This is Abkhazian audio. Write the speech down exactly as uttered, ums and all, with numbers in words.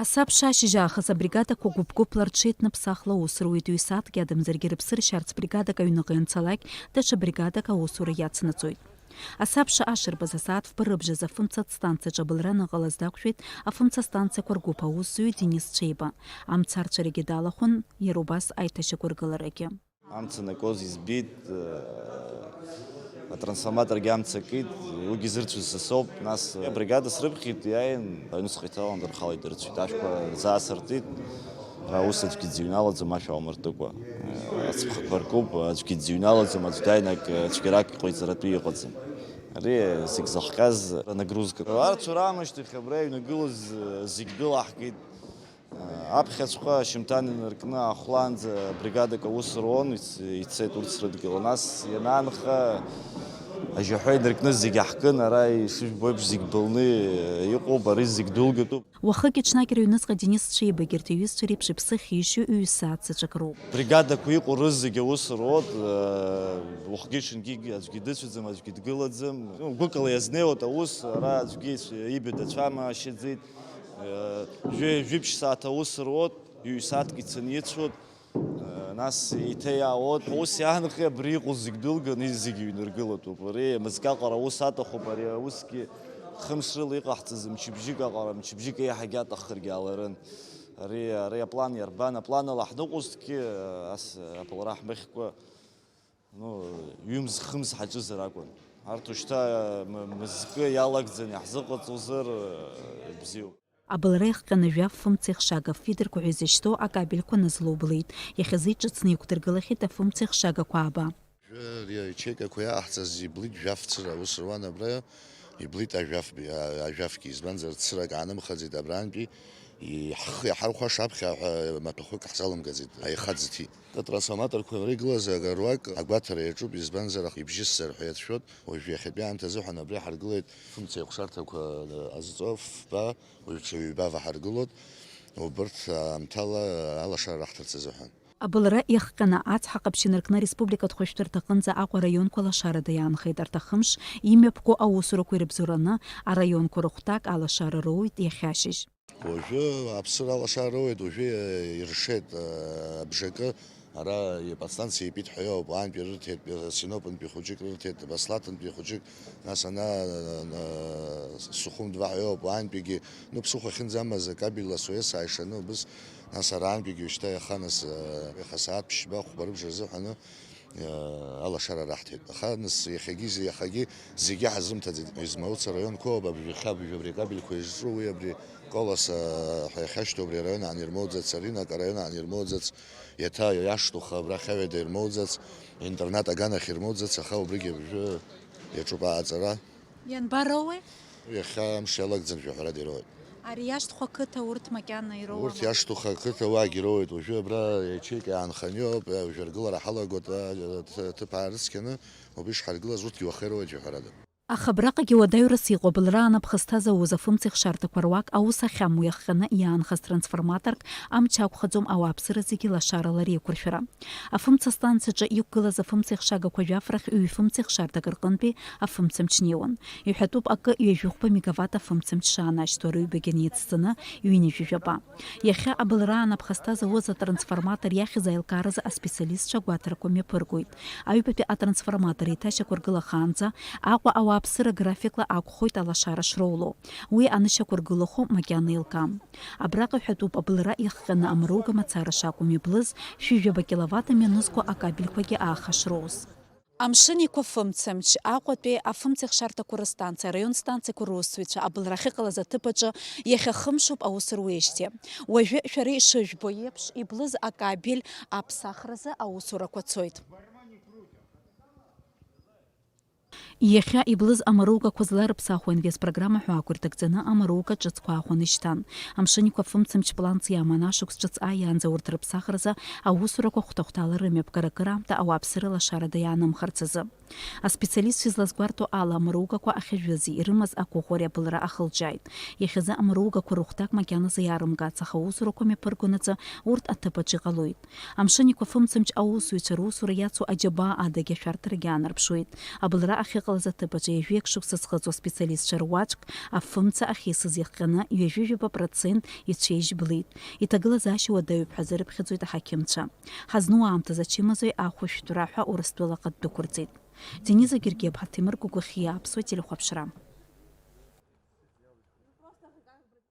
Асабша ашьыжь аахыс абригадақәа гәыԥ-гәыԥла рҽеиҭныԥсахла аус руеит, ҩ-сааҭк иадамзаргьы рыԥсы ршьарц бригадак аҩныҟа ианцалак, даҽа бригадак аус ура иацнаҵоит. Асабша ашарбаз асааҭ фба рыбжазы афымца станциаҿы абылра аныҟалаз дақәшәеит афымца станциақәа ргәыԥ аусзуҩы Денис Ҽеиба. Амца арцәарагьы далахәын, иара убас аиҭашьақәыргыларагьы. Амца анакуаз избеит, э, атрансформаторгьы амца акит, уигьы зырцәаз са соуп. Нас абригада срыԥхьеит, иааин, аҩныҵҟа иҭалан дырхала идырцәеит, ашәқәа рзаасыртит. Ара ус аӡәгьы дзыҩналаӡом, ашә аумыртыкәа. Э, ацԥхақәа ркуп, аӡәгьы дзыҩналаӡом, аӡә дааины ак, цәгьарак иҟаиҵаратәы иҟаӡам. Ари зегь зыхҟьаз анагрузка. Арҭ раамышьҭахь абра иҩнагылаз, э, зегь дәылаҳгеит. Аԥхьаҵәҟьа ашьымҭан инаркны аахәлаанӡа бригадак аус руан, иц-, ицеит урҭ срыдгьыл. Нас ианаанха, ажьаҳәа инаркны зегь аҳкын, ара ишыжәбо еиԥш зегь былны иҟоуп, ари зегь дәылгатәуп. Уахыки ҽнаки рыҩныҵҟа Денис Ҽеибагьы арҭ иҩызцәа реиԥш иԥсы ахьишьо ҩ-сааҭ заҵәык роуп. Бригадақәа иҟоу рызегь аус руоит, уахгьы-ҽынгьы аӡәгьы дыцәаӡам, аӡәгьы дгылаӡам. Гәыкала иазнеиуеит аус, ара аӡәгьы ибаҩ дацәамаашьаӡеит. Жәи-, жәибжь сааҭ аус руот, ҩ-сааҭк ицаны ицәот, нас еиҭа иаауот. Ус иаанхеи абри иҟоу зегь дәылганы зегь иҩныргылатәуп. Ари мызкы аҟара аус аҭахуп, ари аусгьы хымш рыла иҟаҳҵаз мчыбжьык аҟара, мчыбжьык еиҳагьы аҭаххаргьы ҟаларын. Ари, ари аплан иарбан, аплан ала ҳныҟәозҭгьы, ас абылра ҳмыхькәа, ну, ҩымз-хымз ҳаҿызар акәын. Арҭ ушьҭа м-, мызкы иалагӡаны иаҳзыҟаҵозар, бзиоуп. Абылра иахҟьаны жәаф фымцеихшага фидерқәа ҳәа изышьҭоу акабельқәа назлоублеит. Иахьазы иҿыцны иқәдыргылахьеит афымцеихшагақәа ааба. Жәа-, ари аячеикақәа иаҟаҳҵаз иблит жәаф цыра, аус руан абра, иблит ажәаф-, а-, ажәафгьы, избанзар, цырак аанымхаӡеит абрантәи, иҳхы иҳархәаша аԥхьа ҳәа маҭәахәык ҳзалымгаӡеит, аихаӡыҭи. Атрансформаторқәа рыла игылаз агаруак агәаҭара иаҿуп, избанзар, ибжьысзар ҳәа иацәшәоит. Уажә иахьатәи аамҭа азыҳәан абри ҳаргылеит фымцеихшарҭақәа азҵо фба, уаҩ ҽа ҩба ҳаргылоит, убырҭ аамҭала алашара раҳҭарц азыҳәан. Абылра иахҟьаны ацҳа ҟаԥшь инаркны ареспубликатә хәышәтәырҭаҟынӡа Аҟәа араионқәа лашарада иаанхеит арҭ ахымш, имҩаԥго аусурақәа ирыбзоураны араионқәа рыхәҭак алашара роуит иахьа ашьыжь. Уажәы аԥсыра алашара роуеит, уажәы иршеит, э, абжакы, ара иподстанциа ипит ҳәа иоуп, уаантәи рырҭеит, э, Синопынтәи хәыҷык рырҭеит, Баслаҭынтәи хәыҷык, нас ана, э, Сухум два ҳәа иоуп, уаантәигьы, ну, ԥсыхәа ахьынӡамаз акабель ласуес ааишаны убыс, нас араантәигьы уажәшьҭа иаха, нас, э, иаха асааҭ ԥшьба, хәба рыбжа рзыҳәаны, алашара раҳҭеит. Аха нас иахьагьы, иахагьы зегьы ҳазымҭаӡеит. Измауц араион қәоуп, абжахьа абжа абри акабельқәа изҿу, уи абри Колос, а, ҳәа иахьашьҭоу абри араион аан ирмоуӡац, Аринак араион аан ирмоуӡац, иаҭа иаштуха абрахь аҩада ирмоуӡац, интернат аганахь ирмоуӡац, аха убригьы абжа иаҿуп аҟаҵара. Ианбароуеи? Иахьа амш иалагӡан жәаҳәарада ироуеит. Ари иашҭхәа қыҭа урҭ макьана ироуама? Урҭ иашҭхәа қыҭа уаагьы ироуеит. Уажәы абра ячеика иаанханы иоуп, уажәы аргылара ҳалагоит, а, ҭ-, ҭыԥ аарыцқьаны, убри ишҳаргылаз урҭгьы уаха ироуеит жәаҳәарада. Аха абраҟагьы уадаҩрас иҟоуп, лра анапхысҭа зауз афымцеихшарҭақәа руак аус ахьамоу иахҟьаны иаанхаз трансформаторк амч ақәхаӡом ауааԥсыра зегьы лашарала реиқәыршәара. Афымца станциаҿы иқәгылаз афымцеихшагақәа жәаф рахь ҩ-фымцеихшарҭак рҟынтәи афымцамч неиуан. Иҳәатәуп акы ҩажәи хәба мегаватт афымцамч шаанашьҭуа, рыҩбагьы неицҵаны ҩынҩажәи жәаба. Иахьа абылра анапхысҭа зауз атрансформатор иахьыз аилкааразы аспециалистцәа агәаҭарақәа мҩаԥыргоит. Аҩбатәи атрансформатор еиҭашьақәыргылахаанӡа Аҟәа ауааԥсыра графикла акәхоит алашара шроуло. Уи анышьақәыргылахо макьана еилкаам. Абраҟа иҳәатәуп абылра иахҟьаны амруга мацара шакәым иблыз, шәи жәаба киловатт амҩанызқәа акабельқәагьы ааха шроуз. Амшын Еиқәа фымцамч, Аҟәатәи афымцеихшарҭақәа рыстанциа, араион станциақәа русзуҩцәа абылра ахьыҟалаз аҭыԥ аҿы иахьа хымшоуп аус руеижьҭеи. Уажәы шәара ишыжәбо еиԥш, иблыз акабель аԥсахразы аусурақәа цоит. Иахьа иблыз амароугақәа зларыԥсахуа инвестпрограмма ҳәа ақәырҭагӡаны амароуга ҿыцқәа аахәаны ишьҭан. Амшын Еиқәа фымцамч планс иаман ашықәс ҿыц ааиаанӡа урҭ рыԥсахразы аусурақәа хәҭа-хәҭала рымҩаԥгара акыраамҭа ауааԥсыра лашарада иаанымхарц азы. Аспециалистцәа излазгәарҭо ала, амароугақәа ахьажәызи ирымаз ақәыӷәӷәареи абылра ахылҿиааит. Иахьазы амароугақәа рыхәҭак макьаназы иаарымгац, аха аусурақәа мҩаԥыргонаҵы урҭ аҭыԥаҿ иҟалоит. Амшын Еиқәа фымцамч аусзуҩцәа русура иацу аџьабаа адагьы ашәарҭарагьы аанарԥшуеит. Абылра ахьыҟ- Ҟалаз аҭыԥаҿы ҩажәи акы шықәса зхыҵуа специалистцәа руаӡәк афымца ахьисыз иахҟьаны ҩажәи жәаба процент ицәеижь блит. Иҭагылазаашьа уадаҩуп ҳәа азырыԥхьаӡоит аҳақьымцәа. Ҳазну аамҭазы ачымазаҩ ахәышәтәра ҳәа Урыстәылаҟа ддәықәырҵеит. Дениза Гергиаԥҳа, Ҭемыр Гәыгәахьиа, Аԥсуа телехәаԥшра.